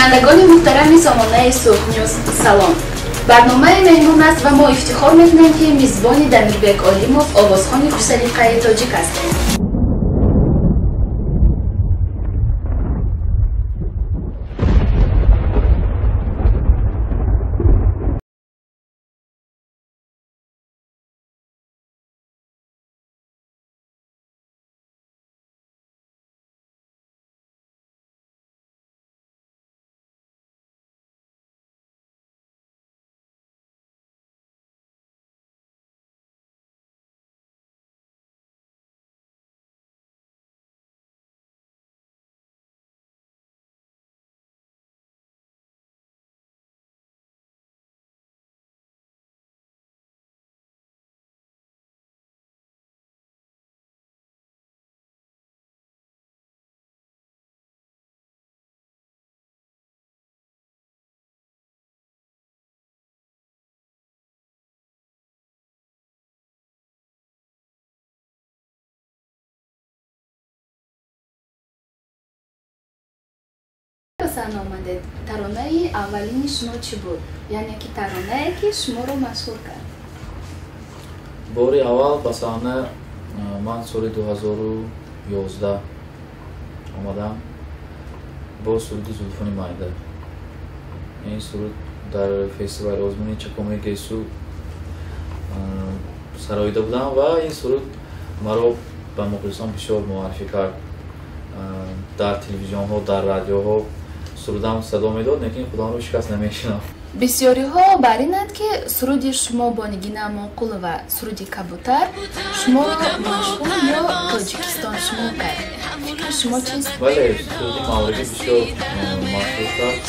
Бинандагони муҳтарами сомонаи Суғд Ньюз, салом. Барномаи меҳмон аст ва мо ифтихор мекунем, ки мизбони Дамирбек Олимов, овозхони хушсалиқаи тоҷик ҳастем. Саҳна омадед. Таронаи аввалини шумо чӣ буд? Яъне ки таронае, ки шуморо машҳур кард. Бори аввал ба саҳна ман соли 2011 омадам бо суруди Зулфони майда. Ин суруд дар фестивали озмуни Чакомаи Гесу сароида будам ва ин суруд маро ба мухлисон бисёр муаррифӣ кард. Дар телевизионҳо, дар радиоҳо сурудам садо медод, лекин худамро ҳеҷ кас намешинохт. Бисёриҳо бар инанд, ки суруди шумо бо Нигина Амонқулова, суруди Кабутар, шуморо машҳур ё Тоҷикистон шумо кард. Фикри шумо чист? Бале, суруди мавригӣ бисёр машҳур кард,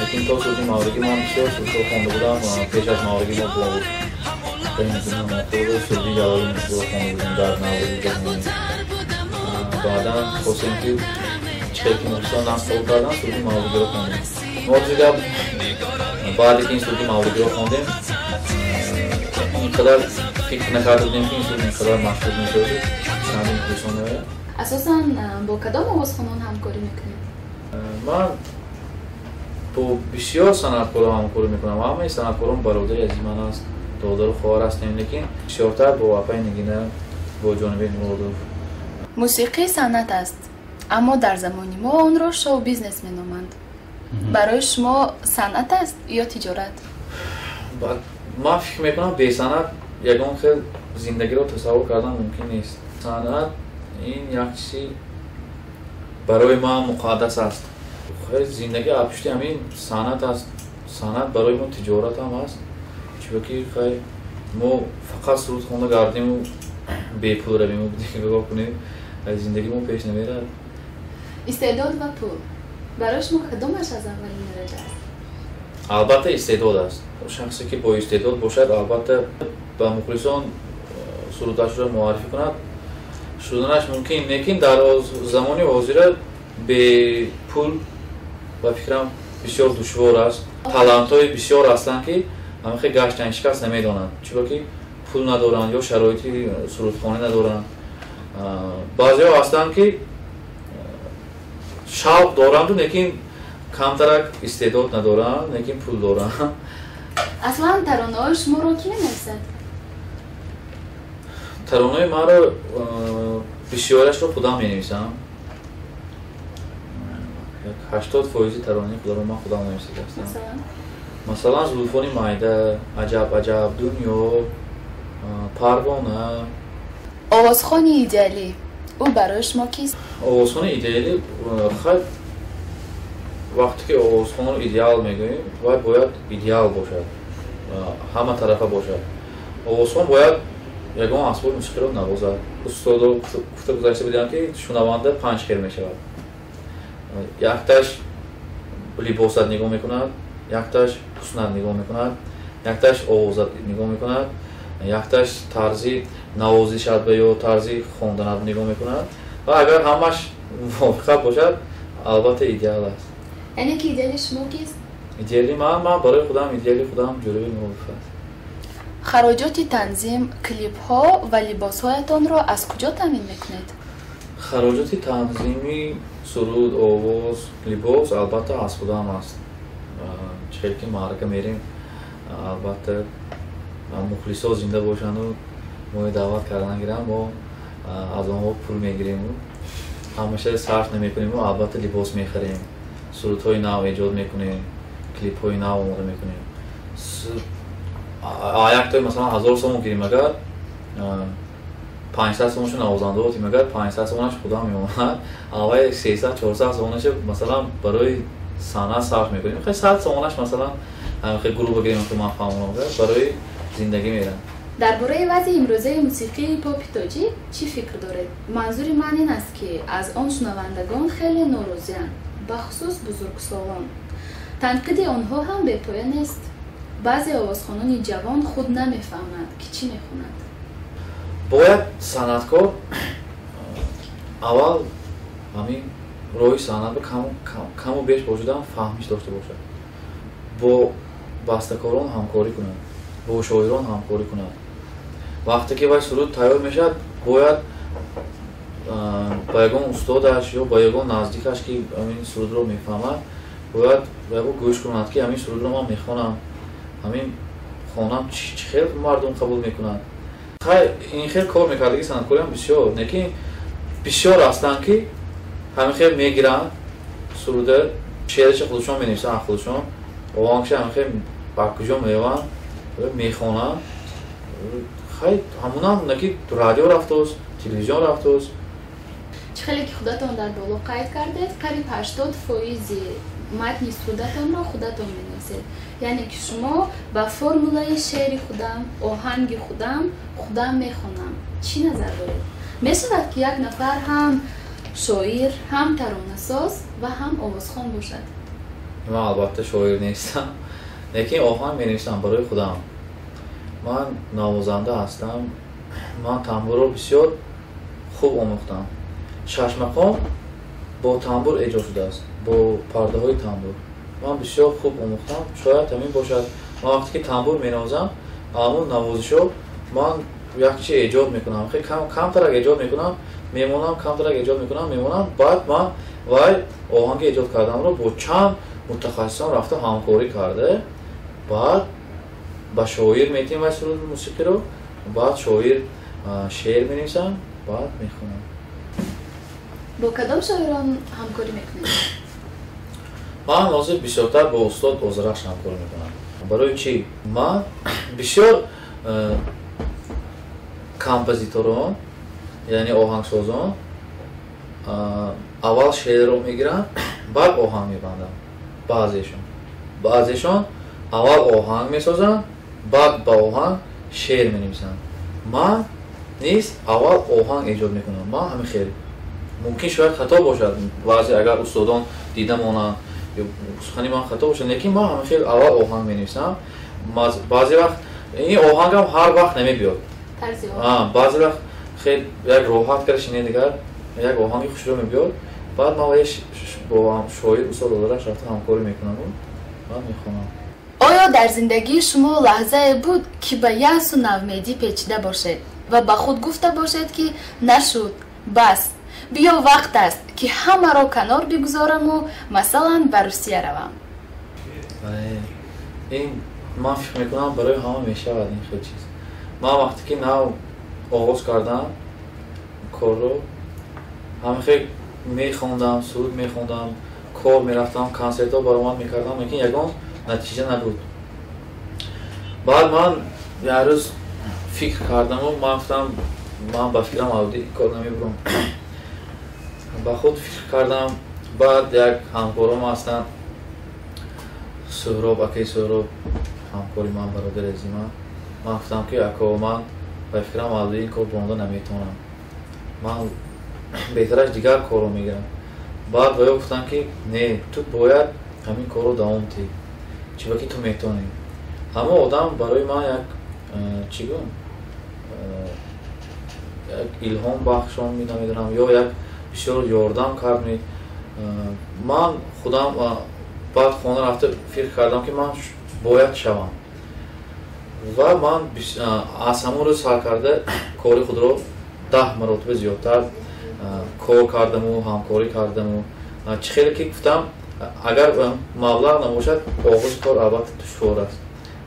лекин то суруди мавригӣ ман бисёр сурудҳо хонда будам. Пеш аз мавригӣ мо бо Нигина Амонқулова суруди Ҷалоли Мусиқиро хонда будем дар Наврӯзи ҷаҳонӣ. Баъдан хостем, ки чӣ ки мухлисон нақл қабул кардан, суруди мавригиро хондем. Мо гап баъде ки ин суруди мавригиро хондем, ин қадар фикр накарда будем, ки ин суруд ин қадар машҳур мешавад, писанди мухлисон меояд. Асосан бо кадом овозхонон ҳамкорӣ мекунед? Ман бо бисёр санъаткорон ҳамкорӣ мекунам. Ҳамаи санъаткорон бародари азизи ман аст, додару хоҳар ҳастем, лекин бисёртар бо апаи Нигина, бо Ҷонибек Муродов. Мусиқӣ санъат аст, аммо дар замони мо онро шоу-бизнес меноманд. Барои шумо санъат аст ё тиҷорат? Ман фикр мекунам, бесанъат ягон хел зиндагиро тасаввур кардан мумкин нест. Санъат ин як чизи барои ман муқаддас аст. Зиндагӣ аз пушти ҳамин санъат аст. Санъат барои мо тиҷорат ҳам аст, чунки хай мо фақат суруд хонда гардиму бепул равиму нигоҳ кунем, зиндагӣ мо пеш намерад. Истеъдод ва пул, барои шумо кадомаш аз аввалин дараҷа аст? Албатта, истеъдод аст. Шахсе ки бо истеъдод бошад, албатта, ба мухлисон сурудашро муаррифӣ кунад, шуданаш мумкин, лекин дар замони ҳозира бепул, ба фикрам, бисёр душвор аст. Талантҳои бисёр ҳастанд, ки ҳамихе гаштан ҳеҷ кас намедонад, чунки пул надоранд ё шароити сурудхонӣ надоранд. Баъзеҳо ҳастанд, ки шавқ доранду, лекин камтарак истеъдод надоранд, лекин пул доранд. Аслан таронаҳои шуморо кӣ менависад? Таронаҳои маро бисёрашро худам менависам. 80% таронаи худро ман худам нависида ҳастам. Масалан, Зулфони майда, Аҷаб аҷаб дунё, Парвона. Овозхони идеалӣ ӯ барои шумо кист? Овозхони идеалӣ, хай, вақте ки овозхонро идеал мегӯем, вай бояд идеал бошад, ҳама тарафа бошад. Овозхон бояд ягон асбоби мусиқиро навозад. Устодо гуфта гузашта буданд, ки шунаванда панҷ хел мешавад: якташ либосат нигоҳ мекунад, якташ ҳуснат нигоҳ мекунад, якташ овозат нигоҳ мекунад, якташ тарзи навозишат ва ё тарзи хонданат нигоҳ мекунад. Ва агар ҳамаш мувофиқат бошад, албатта, идеал аст. Яъне ки идеали шумо кист? Идеали ман барои худам, идеали худам Ҷӯрабек Муродов аст. Хароҷоти танзим, клипҳо ва либосҳоятонро аз куҷо таъмин мекунед? Хароҷоти танзими суруд, овоз, либос албатта аз худам аст. Чӣ хел ки маърака мерем, албатта, мухлисо зинда бошанду мои даъват кардан гирам, мо аз онҳо пул мегириму ҳамеша сарф намекунему, албатта, либос мехарем, сурудҳои нав эҷод мекунем, клипҳои нав омода мекунем. Яктои, масалан, 1000 сомон гирим, агар 500 сомоншо навозандао тим, агар 500 сомонаш худам мемонад, аввай 300-400 сомонаша, масалан, барои санъат сарф мекунем. Хе, 100 сомонаш, масалан, хе грубо гирем, ман фаҳмонам, барои зиндагӣ мерам. Дар бораи вазъи имрӯзаи мусиқии попи тоҷик чӣ фикр доред? Манзури ман ин аст, ки аз он шунавандагон хеле норозианд, бахусус бузургсолон. Танқиди онҳо ҳам бепоя нест. Баъзе овозхонони ҷавон худ намефаҳманд, ки чӣ мехонанд. Бояд санъаткор аввал ҳамин роҳи санъатро каму беш бошудан фаҳмиш дошта бошад, бо бастакорон ҳамкорӣ кунад, бо шоирон ҳамкорӣ кунад. Вақте ки вай суруд тайёр мешавад, бояд ба ягон устодаш ё ба ягон наздикаш, ки ҳамин сурудро мефаҳмад, бояд ягон гӯш кунад, ки ҳамин сурудро ман мехонам, ҳамин хонам, чӣ хел мардум қабул мекунанд. Хай, ин хел кор мекардаги санъаткориам бисёр, лекин бисёр ҳастанд, ки ҳамин хел мегиранд суруда, шеъраша худашон менависанд, худашон оҳангша ҳамин хел ба куҷо меёванд, мехонанд. Хай, ҳамунам наки радио рафтааст, телевизион рафтааст. Чӣ хеле ки худатон дар боло қайд кардед, қариб 80 фоизи матни сурудатонро худатон менависед, яъне ки шумо ба формулаи шеъри худам, оҳанги худам, худам мехонам. Чӣ назар доред? Мешавад, ки як нафар ҳам шоир, ҳам таронасоз ва ҳам овозхон бошад? Ман, албатта, шоир нестам, лекин оҳанг менависам барои худам. Ман навозанда ҳастам, ман тамбурро бисёр хуб омӯхтам. Шашмақом бо тамбур эҷод шудааст, бо пардаҳои тамбур. Ман бисёр хуб омӯхтам, шояд ҳамин бошад. Ман вақте ки тамбур менавозам, ҳамун навозишҳо ман як чи эҷод мекунам, камтарак эҷод мекунам, мемонам, камтарак эҷод мекунам, мемонам. Баъд ман вай оҳанги эҷод кардамро бо чанд мутахассисон рафта ҳамкорӣ карда, баъд ба шоир метиҳем вай суруд, мусиқиро. Баъд шоир шеър менависам, баъд мехонам. Бо кадом шоирон ҳамкорӣ мекунед? Ман ҳозир бисёртар бо устод Озарахш ҳамкорӣ мекунам. Барои чӣ? Ман бисёр композиторон, яъне оҳангсозон, аввал шеърро мегиранд, баъд оҳанг мебанданд. Баъзешон аввал оҳанг месозанд, баъд ба оҳанг шеър менависанд. Ман низ аввал оҳанг эҷод мекунам. Ман ҳамин хел, мумкин, шояд хато бошад, баъзе агар устодон дида монанд, сухани ман хато бошад, лекин ман ҳамин хел аввал оҳанг менависам. Баъзе вақт ин оҳангам ҳар вақт намебиёд. Баъзе вақт хел як роҳат карда шине, дигар як оҳанги хушро мебиёд. Баъд ман бо шоир устод Озарахш рафта ҳамкорӣ мекунаму баъд мехонам. Оё дар зиндагии шумо лаҳзае буд, ки ба яъсу ноумедӣ печида бошед ва ба худ гуфта бошед, ки нашуд, бас, биё, вақт аст, ки ҳамаро канор бигузораму, масалан, ба Русия равам? Ин ман фикр мекунам, барои ҳама мешавад ин хел чиз. Ман вақте ки нав оғоз кардам корро, ҳама хел мехондам, суруд мехондам, кор мерафтам, консертҳо баромад мекардам, лекин ягон натиҷа набуд. Баъд ман як рӯз фикр кардаму ман гуфтам: ман ба фикрам авди кор намебурам. Ба худ фикр кардам. Баъд як ҳамкором ҳастанд, Суҳроб, акаи Суҳроб, ҳамкори ман, бародари азизи ман. Ман гуфтам, ки ако, ман ба фикрам авди ин кор бонда наметавонам, ман беҳтараш дигар корро мегирам. Баъд ба ё гуфтам, ки не, ту бояд ҳамин корро давом диҳӣ, чиба ки ту метавонӣ. Ҳамон одам барои ман як чӣ гӯм, як илҳом бахшон, намедонам, ё як бисёр ёрдам кард. Ман худам баъд хона рафта фикр кардам, ки ман бояд шавам, ва ман аз ҳамон рӯз сар карда кори худро 10 маротиба зиёдтар кор кардаму ҳамкорӣ кардаму. Чӣ хеле ки гуфтам, Агар маблағ набошад, оғози кор албатта душвор аст.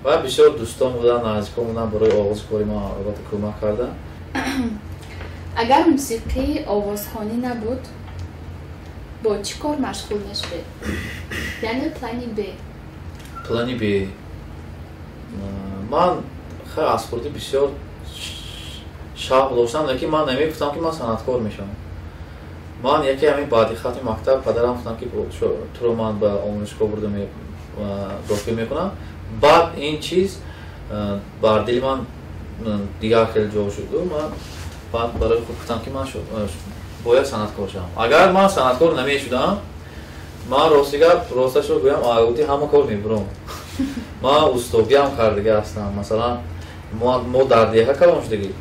Ва бисёр дӯстон буданд, наздикон буданд, барои оғози кори ман албатта кӯмак карданд. Агар мусиқӣ, овозхонӣ набуд, бо чӣ кор машғул мешудед? Яъне плани Б. Плани Б. Ман хеле аз хурдӣ бисёр шавқ доштам, лекин ман намегуфтам, ки ман санъаткор мешавам. Ман яке ҳамин баъди хатми мактаб падарам гуфтам, ки туро ман ба омӯзишгоҳ бурда дохил мекунам. Баъд ин чиз бар дили ман дигар хеле ҷо шуду ман баъд барои худ гуфтам, ки ман бояд санъаткор шавам. Агар ман санъаткор намешудам, ман рости гап, росташро гӯям, аудӣ ҳама кор мебурам. Ман устогиам кардига ҳастам. Масалан, мо дар деҳа калон шудагӣ.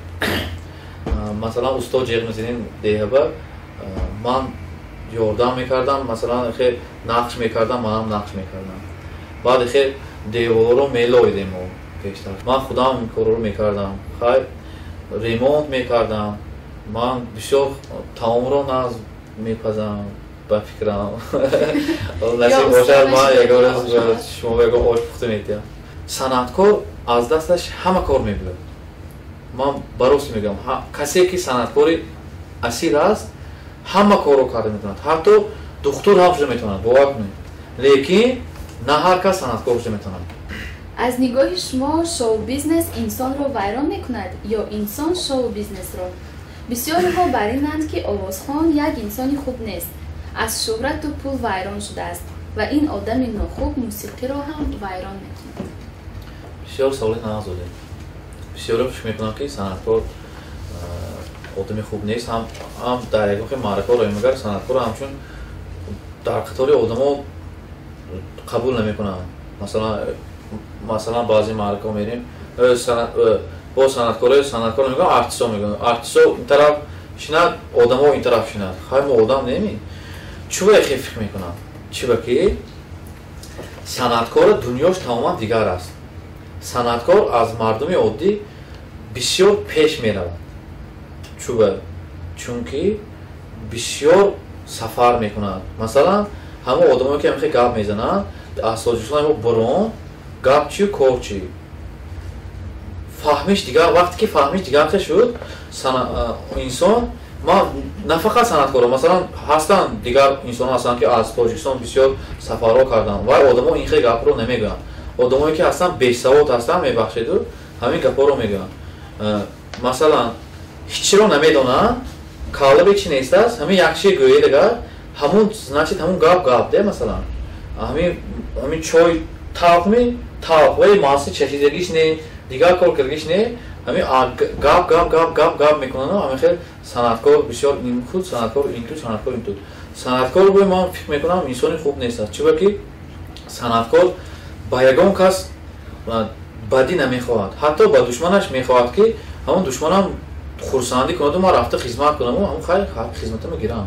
Масалан, усто ҷеғ мезанем деҳаба, ман ёрдам мекардам, масалан, хе нақш мекардам, манам нақш мекардам. Баъд хе деворро мелоидем мо пештар. Ман худам ин корро мекардам. Хай, ремонт мекардам. Ман бисёр таомро нағз мепазам, ба фикрам. Насиб бошад, ман ягон рӯз шумо ягон ош пухта метиҳам. Санъаткор аз дасташ ҳама кор мебиёд. Ман ба рости мегӯям, касе ки санъаткори асил аст, ҳама корро карда метавонад. Ҳатто духтур ҳам шуда метавонад, бовар кунед. Лекин на ҳар кас санъаткор шуда метавонад. Аз нигоҳи шумо, шоу-бизнес инсонро вайрон мекунад ё инсон шоу-бизнесро? Бисёриҳо бар инанд, ки овозхон як инсони хуб нест, аз шӯҳрату пул вайрон шудааст ва ин одами нохуб мусиқиро ҳам вайрон мекунад. Бисёр саволи нағз додед. Бисёре фикр мекунанд, ки санъаткор одами хуб нест, ҳам дар ягон хел маъракаҳо роҳ мегардад, санъаткорро ҳамчун дар қатори одамо қабул намекунанд. Масалан, баъзе маъракаҳо мерем, бо санъаткоро санъаткор мегӯям, артистҳо мегӯям. Артистҳо ин тараф шинад, одамо ин тараф шинад. Хай, мо одам немем? Чӯ хел фикр мекунанд? Чиба ки санъаткора дунёш тамоман дигар аст. Санъаткор аз мардуми оддӣ бисёр пеш меравад. Чӯба? Чунки бисёр сафар мекунад. Масалан, ҳама одамое ки ҳамихел гап мезананд, аз Тоҷикистон мо бурон, гап чию кор чӣ? Фаҳмиш дигар, вақте ки фаҳмиш дигар хел шуд, инсон, ман на фақат санъаткоро, масалан, ҳастанд дигар инсонҳо ҳастанд, ки аз Тоҷикистон бисёр сафарҳо карданд, вай одамо ин хел гапро намегӯянд. Одамое ки ҳастанд бесавод ҳастанд, мебахшеду, ҳамин гапҳоро мегӯянд. Масалан, ҳечиро намедонанд, калабе чӣ нестааст, ҳамин як чизе гӯед агар, ҳамун значит ҳамун гап гап де, масалан. Ҳамин чой талхми талх, вай маси чашидагиш не, дигар кор кардагиш не, ҳамин гап гап гап гап гап мекунанд. Ҳамин хел санъаткор бисёр ин худ санъаткор инту, санъаткор инту. Санъаткор гӯй, ман фикр мекунам, инсони хуб нест. Чунки ки санъаткор ба ягон кас бадӣ намехоҳад, ҳатто ба душманаш мехоҳад, ки ҳамон душманам хурсандӣ кунаду ман рафта хизмат кунаму ҳамон хайр хизматамо гирам.